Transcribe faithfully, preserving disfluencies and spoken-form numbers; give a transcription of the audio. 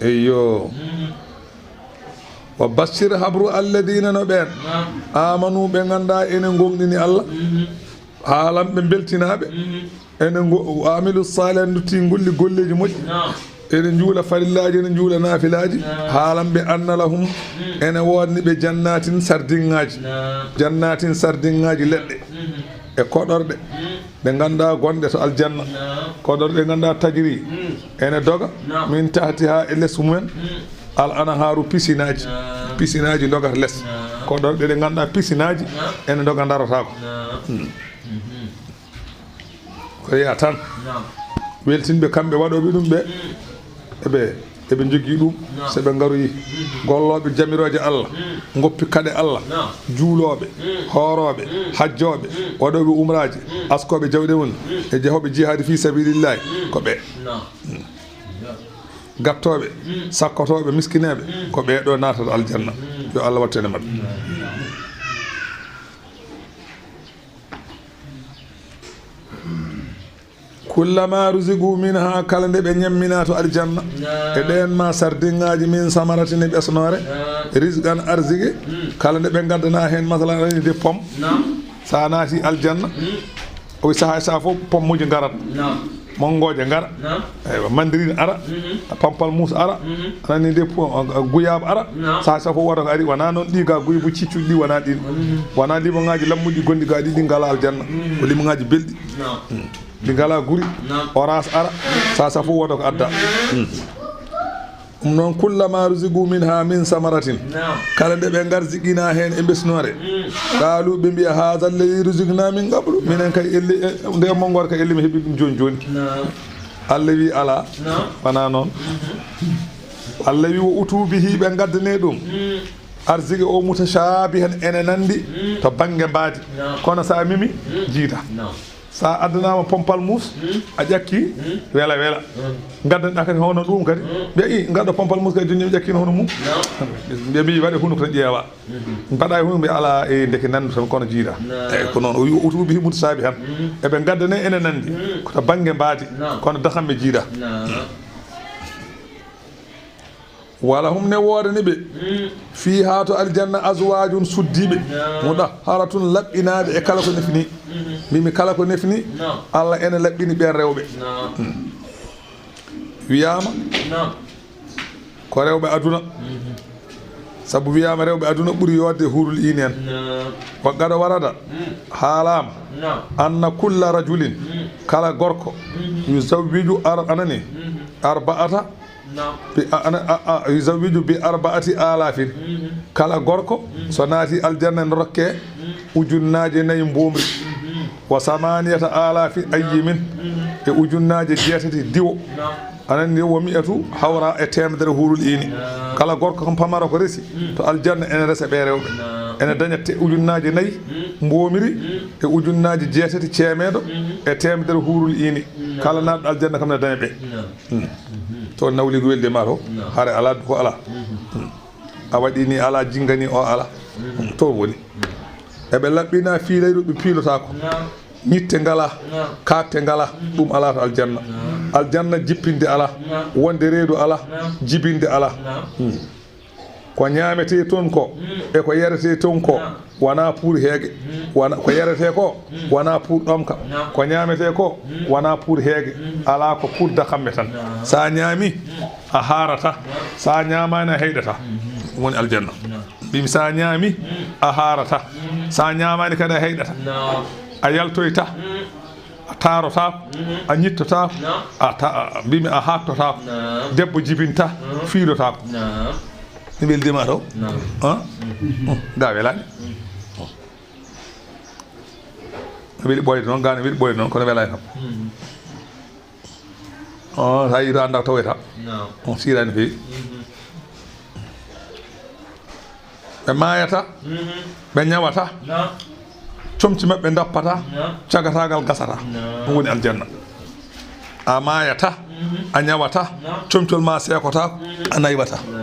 Eyyo. Mhm. Wa bashir, habru alladina, no ɓeen. Naam. Amanu, ɓe nganndaa ene ngooŋɗini Allah. Mhm. Haalan ɓe mbeltinaaɓe. Mhm. Ene ngo-, wa amilu salihat, ndutti ngolli golleeji moƴƴi. Naam. Ene njuula farillaaji, ene njuula naafilaaji. Naam. Haalan ɓe anna lahum, mm, ene woodani ɓe jannatin sardiŋŋaaji. Naam. Jannatin sardiŋŋaaji leɗɗe. Mhm. E koɗorɗe. Mm. Ɗe nganndaa gonɗe to aljanna. Naam. Koɗorɗe ɗe nganndaa tajri. Mm. Ene doga. Naam. Min tahtiha, e les mumen. Mm. Al anharu, pisinaaji. Naam. Pisinaaji ndogata les. Naam. Koɗorɗe ɗe nganndaa pisinaaji. Naam. Ene doga, ndarotaako. Naam. Mm. Mhm. Ko yeya tan. Naam. Weltinɓe kamɓe waɗooɓe ɗum ɓe. Mm. Eɓe, eɓe njogii ɗum. Naam. So ɓe ngaroyi. Mhm. Gollooɓe jamirooje Allah. Mm. Ngoppi kaɗe Allah. Naam. Juulooɓe. Mm. Hoorooɓe. Mm. Hajjooɓe. Mm. Waɗooɓe umraaji. Mm. Askooɓe jawɗe mum. Mm. E jehooɓe jihaadi fi sabilillahi. Mm. Ko ɓe. Naam. Mm. Gattooɓe. Mm. Sakkotooɓe, miskineeɓe. Mm. Ko ɓee ɗo naatata aljanna. Mm. Yo Allah wattu en e maɓɓe. Mm. Kullama ruziqu minha, kala nde ɓe ñamminaa to aljanna, naam, e ɗeen ma sardiŋŋaaji, min samaratin, e ɓesnoore, naam, rizqan, arziki, mm, kala nde ɓe ngaddanaa heen, masalan, aɗa anndi de pomme, naam, so a naati aljanna, mm, o wi sahaa e sahaa fof pommuuji ngarat, naam, monngooje ngara, naam, eywa, mandarine ara, mhm, pamplemousse ara, mhm, aɗa anndi de po-, guyaabe ara, naam, sahaa e sahaa fof woto ko ari, wonaa noon ɗi ga guybu ciccuɗi ɗi, wonaa ɗin, mhm, wonaa limoŋaaji lammuɗi gonɗi ga ɗi, ɗi ngalaa aljanna, mhm, ko limoŋaaji belɗi. Naam. Mm. Ɗi ngalaa guri. Naam. Orange ara, sahaa e sahaa fof woto ko adda. Mm. Ɗum noon, kullama ruziqu minha min samaratin. Naam. Kala nde ɓe ngarziqinaa heen e mbesnoore. Mm. Qaalu, ɓe mbiya, haza alladhi ruziqna min qablu. Minen kay elli, e, nde monngoore kay elli mi heɓi ɗum jooni jooni. Naam. Allah wi alaa. Naam. Wonaa noon. Mhm. Allah wi wa utu bihi, ɓe ngaddane ɗum. Mm. Arziki o mutashabihan, ene nanndi, mm, to bannge mbaadi. Naam. Kono so a mimi, mm, jiida. Naam. So a addanaama pamplemousse, mm, a ƴakki, mm, wela wela. Mm. Ngaddanɗaa kadi hono ɗum kadi. Mm. Mbiya, i, ngaddo pamplemousse kadi jooni mi ƴakkiino hono mum. Naam. Mbiya, mbiya waɗe hunuko tan ƴeewa. Mhm. Mbaɗa e hunuko mbiya alaa, e ndeke nanndu tan kono jiida. Naam. Eyi, ko noon o wi, o utu bihi mutashabihan. Mm. Eɓe ngaddane ene nanndi. Mm. Ko to bannge mbaadi. Naam. Kono dahamme jiida. Naam. Wala hum ne woodani ɓe. Mm. Fiihaa to aljanna azwaajun suddiiɓe. Naam. Mudahharatun laɓɓinaaɓe e kala ko nefni. Mhm. Mbimi kala ko nefni. Naam. Allah ene laɓɓini ɓeen rewɓe. Naam. Mm. Wiyaama. Naam. Ko rewɓe aduna. Mhm. Sabu wiyaama rewɓe aduna ɓuri yoodde huurul iini en. Naam. Wa qad warada. Mm. Haalaama. Naam. Anna kulla rajulin. Mm. Kala gorko. Mhm. Yuzawwiju ar-, anani. Mhm. Arba'ata. Naam. Bi, a, ana, a, a, yuzawwiju bi arba'ati alafin. Mhm. Kala gorko, mm, so naati aljanna, ne rokke, mm, ujunnaaje nayi mboomri. Mhm. Wa samaniyata alafi ayyimin. Mhm. E ujunnaaje jeetati diwo. Naam. Aɗa anndi, wa mi'atu hawra, e teemedere huurul iini. Naam. Kala gorko kam pamaro ko resi, mm, to aljanna ene resa ɓe rewɓe. Naam. Ene daña te-, ujunnaaje nayi, mm, mboomri, mm, e ujunnaaje jeetati ceemeedo, mhm, e teemedere huurul iini. Naam. Kala naatɗo aljanna kam ne daña ɓe. Naam. Hmm. Mhm. To nawliigu weldi ma to, naam, hare alaa, duko alaa. Mhm. Hmm. A waɗi ni alaa, jinngani o alaa. Mhm. Hmm. To woni. Mhm. Eɓe laɓɓina fiilayru ɓe piilotaako. Naam. Ñitte ngalaa, naam, kaatte ngalaa, mhm, ɗum alaa to aljanna. Naam. Aljanna jippinde alaa, naam, wonde reedu alaa, naam, jibinde alaa. Naam. Hmm. Ko ñaametee toon ko, mm, e ko yaretee toon ko, naam, wonaa pour heege. Mm. Wona, ko yaretee ko, mm, wonaa pour ɗomka. Naam. Ko ñaametee ko, mm, wonaa pour heege. Mm. Alaa ko pour dakamme tan. Naam. So a ñaami, mm, a haarata. Naam. So a ñaamaani, a heyɗata. Mm. Ɗum woni aljanna. Naam. Mbimi, so a ñaami, mm, a haarata. Mm. So a ñaamaani kadi, a heyɗata. Naam. A yaltoyta. Mm. A taarotaako, mhm, a ñittotaako, naam, a ta-, a, mbimi a haattotaako. Naam. Debbo jibinta, mhm, fiilotaako. Naam. Mi weldiima taw. Naam. Han? Mhm. Hmm, ga welaani. Mhm. Hmm. No weli ɓooyde noon, ga no weli ɓooyde noon, kono welaani kam. Mhm. On, so a yii to anndaa ko tawoyta. Naam. On siiraani feewi. Mhm. Ɓe maayata, mhm, ɓe ñawata, naam, comci maɓɓe ndappata, naam, cagataagal gasata. Naam. Ɗum woni aljanna. A maayata, mhm, a ñawata, naam, comcol ma seekotaako, mhm, a naywata. Naam.